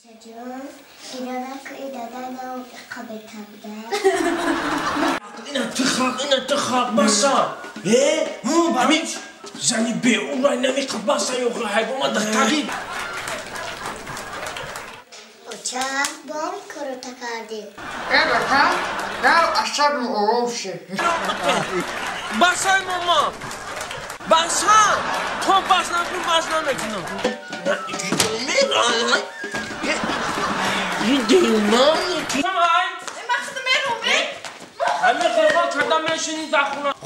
Чаҷон, инана ки даданам қабл табда. Ина тихақ, ина тихақ, баса. Э? Ҳамин зани беурай намеқад баса ё ҳайвона духтари. Оча, бом корота кардӣ. Э, бака, рав асабам ором шид. Басай, мама. Баса! То бас накун, бас намекунам.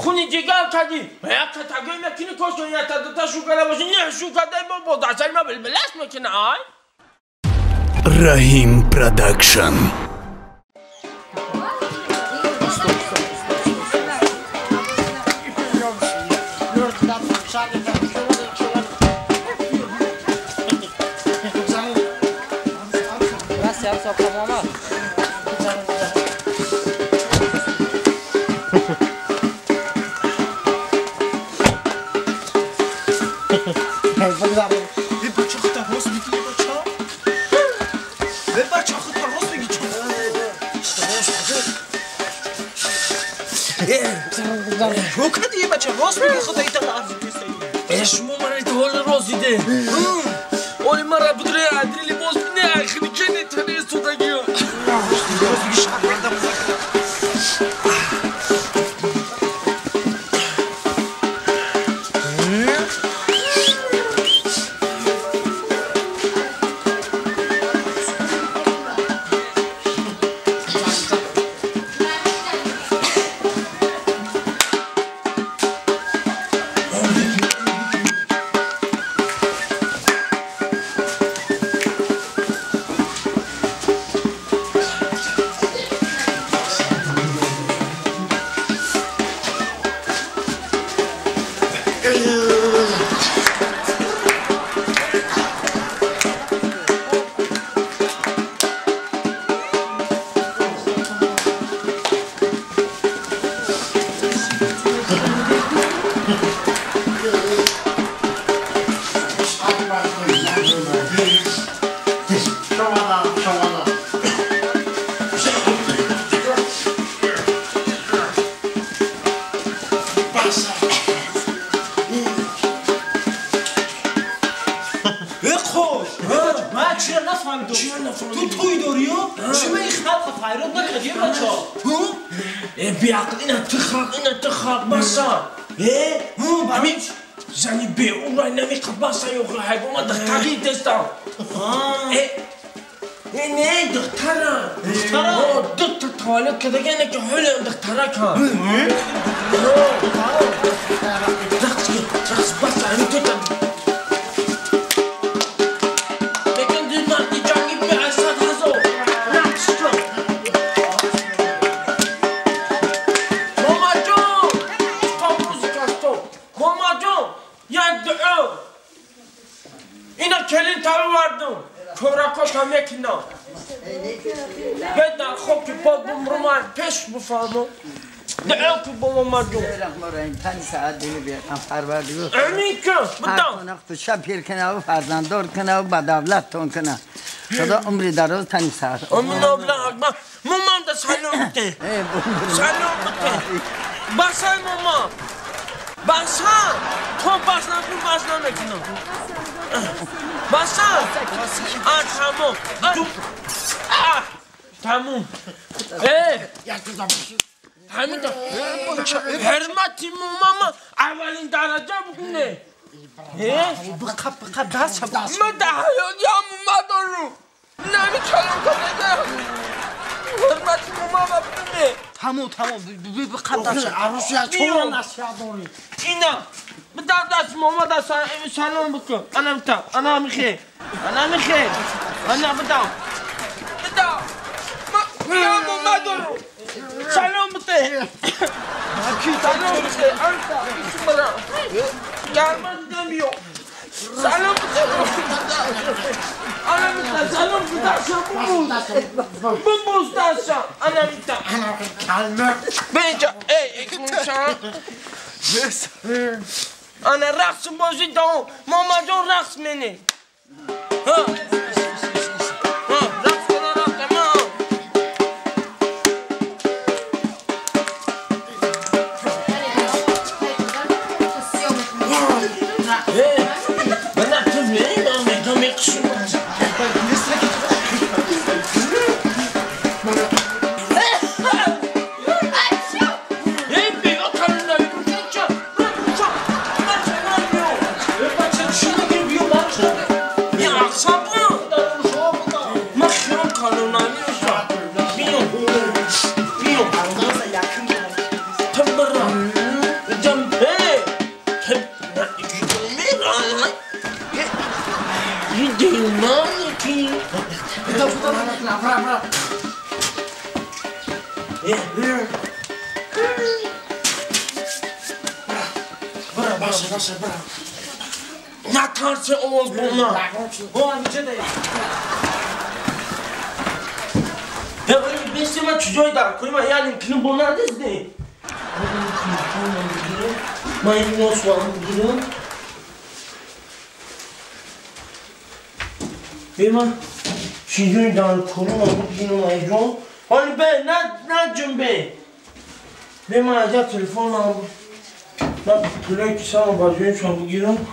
Хуни дигар кардӣ як катагӯй мекунӣ кошто якта дута шукара бошӣ не шукадай бо дастаи ма билбилаш мекунӣ ай. Раҳим Продакшн. Шумо мара ҳоли рост диде. Оли мара будре адри либос бине ахири кене тане истодагиё. Беақл ина тихақ, ина тихақ, баса. Э? Ҳамин зани беурай намеқад баса ё ҳайвона духтари дестам. Э? Э, не, духтара. Духтара? Дута таваллуд кардагане ки ҳолиам духтара кан. Рақс, рақс, баса, ҳамин тута. Лекин ду марди ҷанги беасад ҳазор. Рақс кун. Ина келин тавардум, корако мекунам. Бедар хоб ки под бумруман пеш буфаҳмам. Дуо ки бо мамаҷон. Амин кун, будам. Шаб пир кунаву фарзанддор кунаву ба давлаттон куна. Худо умри дароз тани саат. Амин Аллоҳ акбар. Моманда салом бите. Салом бите. Басай мама. Баса! То бас накун, бас намекунам. Баса! А, тамом. А, тамом. Э! Ҳамин ҳурмати мамама аввалин дараҷа букуне. Э? Бқа, бқа, даст, даст. Ман дар ҳаёти мама дорум. Нами калон кардагам. Ҳурмати мамама бикуне. Тамом, тамом, бқа, даст. Арӯсия чора насиҳат дорӣ? Ина, бидар даст мама да салом бикун. Ана бита, ана михе. Ана михе. Ана бидам. Бидам. Ман мама дорум. Салом бите. Салом бите. Анта, исмара. Гарман намиё. Салом бите. Ана бита, салом бита. Бубуз. Бубуз даста. Ана бита. Бенҷа, эй, экмуша. Ана рақс бозӣ даом. Мамаҷон рақс мене. Ҳа. Ҳа. бра бра. Бра баша баша бра. نترس آواز با من. با همیشه ده. بسی من چجایی در کنی من یعنی کنم با ندیزنی. من این ناسوام بگیرم. بی من چجایی در کنم من بگیرم ایجا. حالی به نه نه جنبه. بی من از تلفن من من پولای کیسه‌مو بازویم شما بگیرم.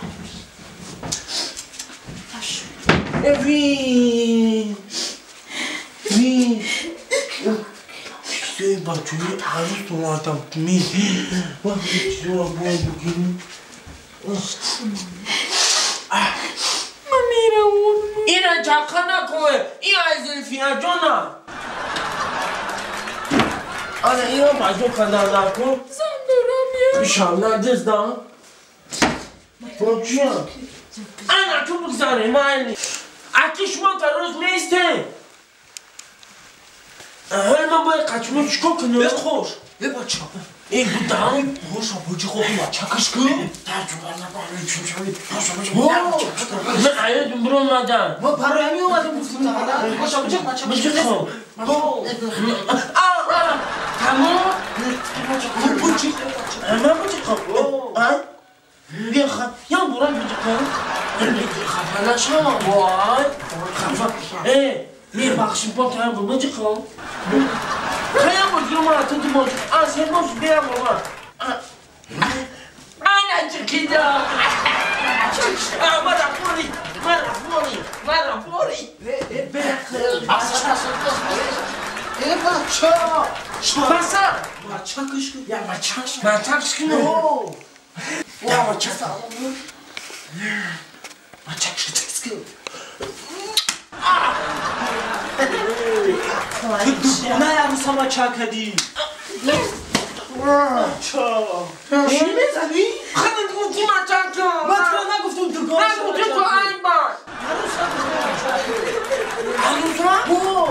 وی وی چیزای بچه‌های عروس اومدم می وقتی چیزا رو باید بگیریم. من میرم اینه چرخه نکنه این از فیه جانم. آره اینو بچه کندر نکن. زن دارم یه ایشالله دزدم با چیم؟ انا تو بگذاره من اکی شما تا روز نیسته. حالا من باید قچمو چیکار کنم؟ بخور به بچه ای بودم خوش بچه خوب بچه کش کن. من عیادم برو اومدم. ما برای همین اومدم گفتم خوش بچه بچه بچه خوب. تمام بچه من بچه خوب. بیا خب یا برای بچه خوب. خفه نشم وای خفه. ای میبخشیم با تایم بچه خوب. خیلی بود ما تو تو از هنوز بیا بابا. انا چکیدم. مرا فوری مرا فوری مرا فوری. ای بچه بسا بچه کش کن. یا بچه بچه کش کن. یا بچه بچه کش کن. تو نه عروس ما چه کردی؟ چه؟ چی میزنی؟ خودت گفتی من چه کردم؟ من تو نگفتم تو گفتی. نگفتی تو این بار. عروس عروس ما؟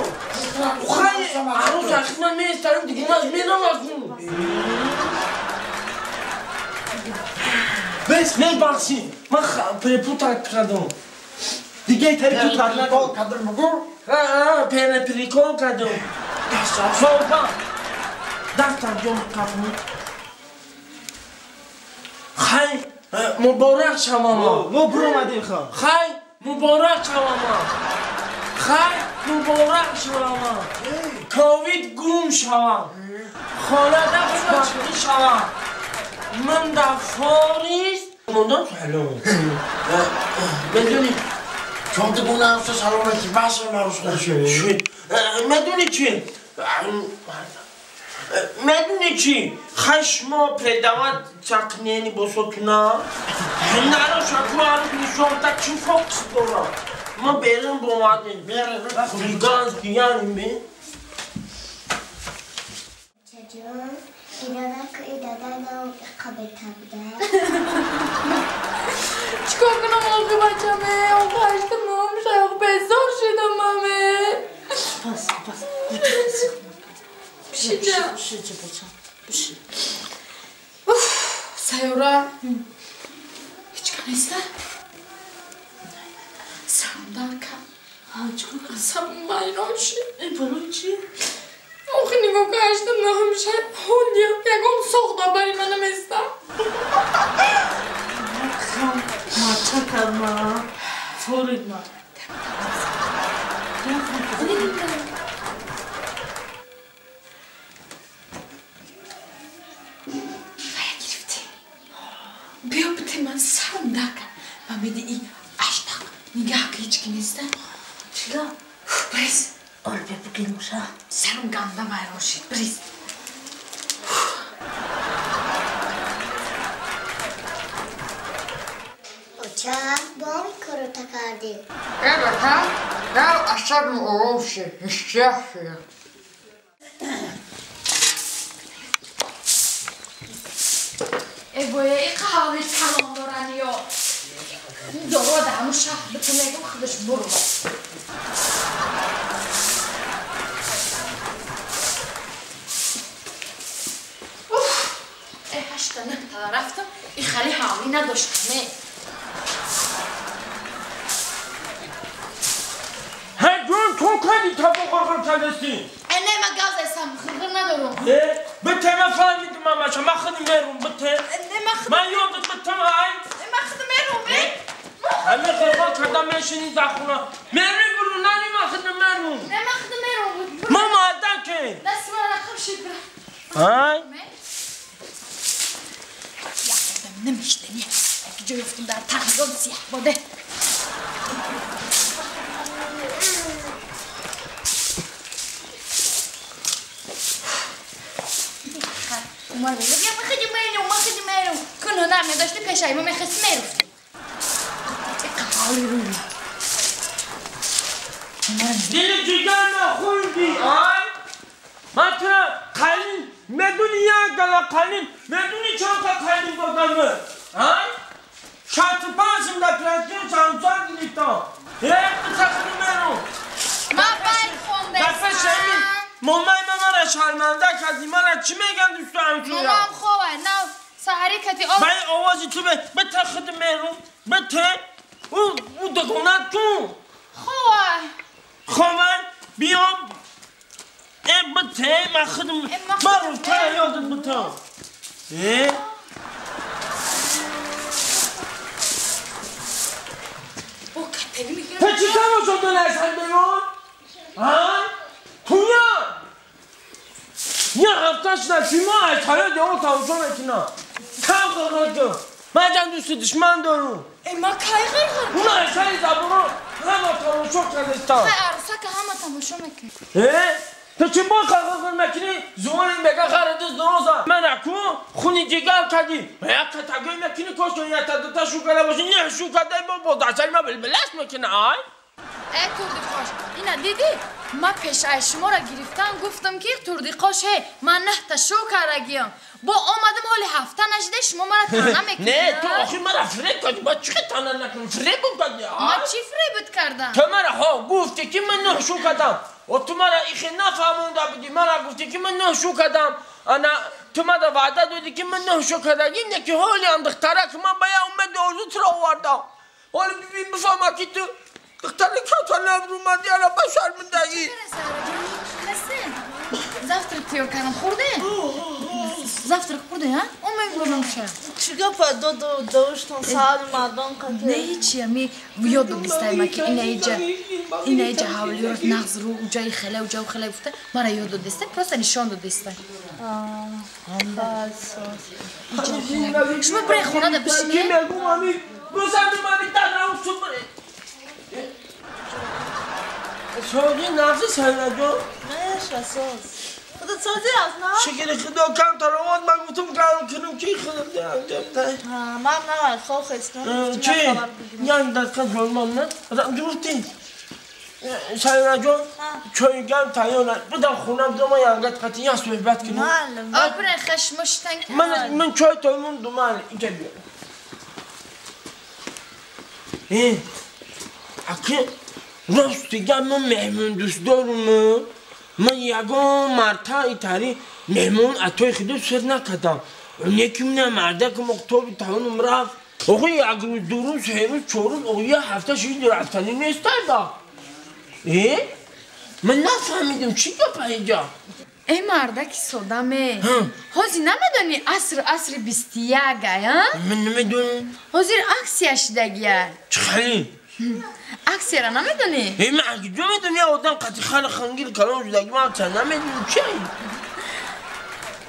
خیلی عروس اخی من میسترم دیگه من میرم از اون. بس میبخشی من پریپو تک کردم. دیگه تریپو تک نکن. کردم بگو. پریکون کردم. سلطان دستم جام کفم. خی مبارک شما ما. ما برو اومدیم خا. خی مبارک شما ما. خی مبارک شما ما. کووید گم شما. خانه خوشبختی شما. من در فاریس موندم سلام. بدونی چون تو گونه سلامتی بس من شد. میدونی چی؟ میدونی چی؟ خشما پردوات چقنینی بسوتنا نرو شکو عروس نشون تا چی فوکس دارم ما بیرون بومدیم خولیگانز بیانیم بی چجور اینا نکو ای دادن قبل تبده چیکار کنم آقای بچمه آقا هشت ماه میشه آقا بزار شدم مامه بس بس بشی بشی بچم بشی سیاره هیچ که نیسته سرم در کن چیکار کنم سرم ویران شد این برای چی؟ آخه نگاه که هشت ماه میشه هوندیا یکم ساخته برای منم نیسته ماچه کرد فورید ما بیا بده من سرم در کن و میدی ای اشتاق نگاه که هیچ کی نیسته چرا؟ بریز آل بیا بگیرم شا سرم گنده ویران شد بریز چه با این کارو تا کردی؟ ای بچه نه اصلا آروم شد هیچ شد. ای بویا این قهوه کلام دارن یا این دارو در همون شهر بتون میگم خودش برو. надошт не. هر تو کردی تا با غرغر کردستی نه من گاز هستم غرغر ندارم بته من فهمیدم من من خودم میرم بته من یادت بته های من خودم میرم همه غرغر کردم میشینی در خونه میری برو نری من خودم میرم نه من خودم میرم ما مادر که دست من رقم شد های یک آدم نمیشتنی یک جای افتم در تغییرات سیاه باده ما خیلی ما خیلی میرم کنو نمی داشتی پیشای ما میخواست میرفتی قالی روی دل جگر نخوردی آی من تو قلین میدونی یک گله قلین میدونی چند تا قلین دادم آی شرط پنجم در پرنسیم چند گرفتم یک بسخنی میرم من باید خونده دفعه شمی مامای من را شرمنده کردی من را چی میگن دوست همسایه مامام خوبه نه سحری کتی آب من آوازی تو بته خود میرم بته او دگانه تو خوبه خوبه بیام ای بته من خودم من رو تا یادت بته تو چی تماشا داره اصلا بیرون؟ ها؟ تویا یه هفتهش نسی ما از حالا دیگه تماشا میکنم کم غرغر کن من جان دوست دشمن دارم ای ما کی غرغر اون اشای زبونو همه تماشا کردستان خیلی عروسه که همه تماشا میکنی تو چی با غرغر میکنی زوان میگه خردز دروزا من اکو خونی جگر کردی یک تگوی میکنی کاش تو یه تا شو کرده باشی نه شو کرده با دستای ما بلبلش میکنه آی ای توردی خوش اینا دیدی ما پیش از شما را گرفتم گفتم که توردی قاش من نه تا شو کردگیم با آمدم حال هفته نشده شما مرا تنه میکنی نه تو آخی مرا فریب کردی با چی تنه نکنی فریب کردی ما چی فریبت کردم تو مرا ها گفتی که من نه شو کردم و تو مرا ایخی نفهمونده بودی مرا گفتی که من نه شو کردم انا تو مرا وعده دادی که من نه شو کردگیم نه که حالی هم دختره که من باید امید آرزو تو را آوردم حالا ببین بفهمم که تو دختری که تا نبرومدی الان به شرمندگی завтрак тайёр кардам хӯрде? Завтрак хӯрде, а? Он мегӯрам ша. Чӣ гапа доду доштон сари мардон қати? Не ҳичи, ами ёд додистайма ки инаиҷа ҳавлиёро нағз рӯ уҷаи хеле уҷау хеле гуфта мара ёд додистай, просто нишон додистай. Шумо бирен хонада бишинед. سازی نفسی سیدا جان مش ساز خدا سازی از نه شکر خدا کم تا روان من گفتم کم کنم کی خدا ده من نه خواب خستم چی یعنی دست فرمان نه گفتی سیدا جان چای گرم تیار بدم خونم دو ما یانگت قطعی یه صحبت کنیم آبرن خشمش تنگ من چای تایمون دو من اینجا بیا اکی راست دیگه من مهمون دوست دارم من یگان مرتا ایتاری مهمون اتای خودو سر نکردم اون یکی من مرده که مکتب تاونم رفت آخه یک روز دو روز سه روز چهار روز آخه یه هفته شید رفتنی نیست با من نفهمیدم چی گپ اینجا ای مردکی سادمه حاضی نمیدونی عصر عصر 21 ها؟ من نمیدونم حاضر اکسیه شدگیه چه خیلی اکسیه را نمیدونی؟ ای من کجا میدونی یه آدم قطعی خیلی خنگیل کلام شدگی من اصلا نمیدونم چه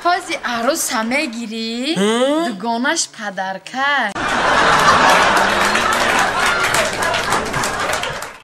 حاضی عروس همه گیری دوگانش پدرکه